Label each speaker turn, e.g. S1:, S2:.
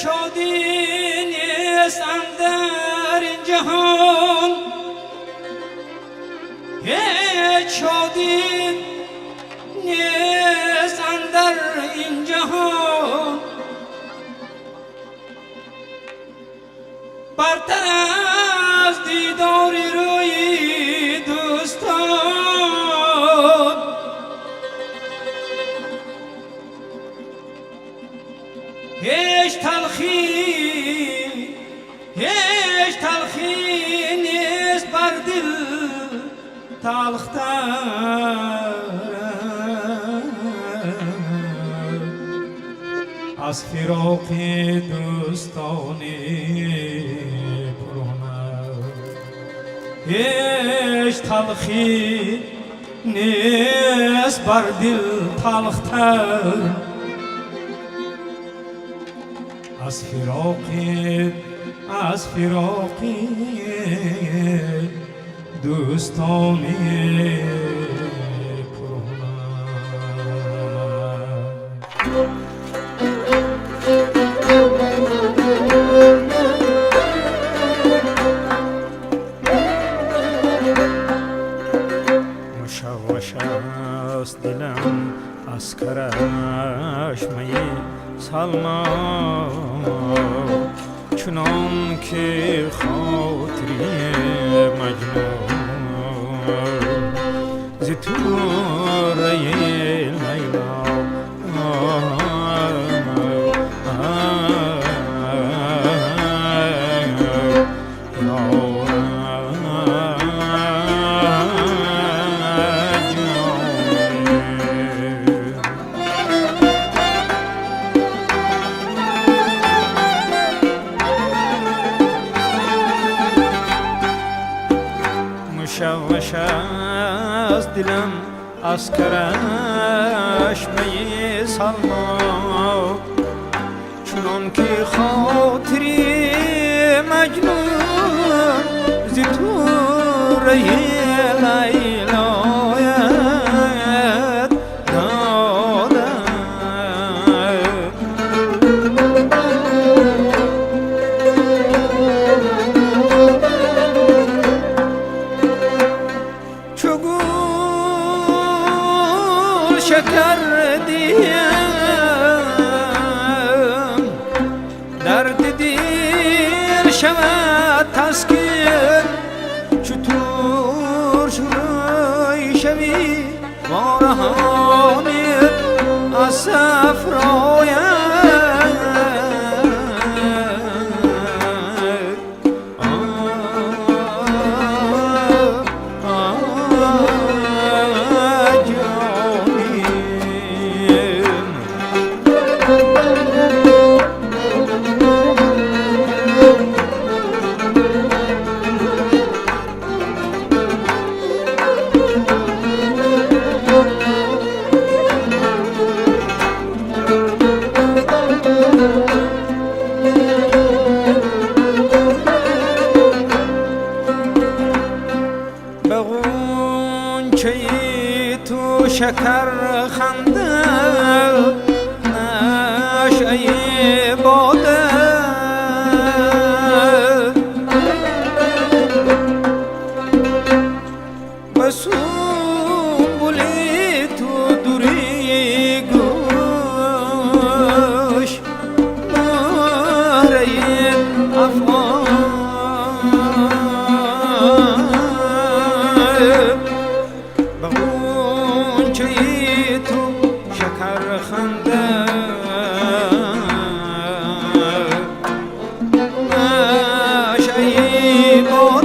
S1: Шодӣ нест андар ин ҷаҳон, ҳеҷ шодӣ нест андар ин ҷаҳон, бартар аз дидори рӯи дӯстон. Ҳеҷ талхӣ, ҳеҷ талхӣ нест бар дил талхтар аз фироқи дӯстони пурҳунар. Ҳеҷ талхӣ нест бар дил талхтар аз фироқи, аз фироқи дӯстони пурҳунар. Мушавваш аст дилам аз карашмаи Салмо, чунон ки хотири Маҷнун зи тураи Лайло. Мушавваш аст дилам аз карашмаи Салмо, чунон ки хотири Маҷнун зи тураи Лайлоят дода. Чу гул шакар диҳам, дарди дил шавад таскин, чу турш рӯй шавӣ, вораҳонид аз сафрояд. Ҷоним. Ба ғунчаи ту шакар ханда, нашъаи бода, ба сунбули ту дури гӯш, муҳраи афғон, ба ғунчаи ту шакар ханда, нашъаи бода.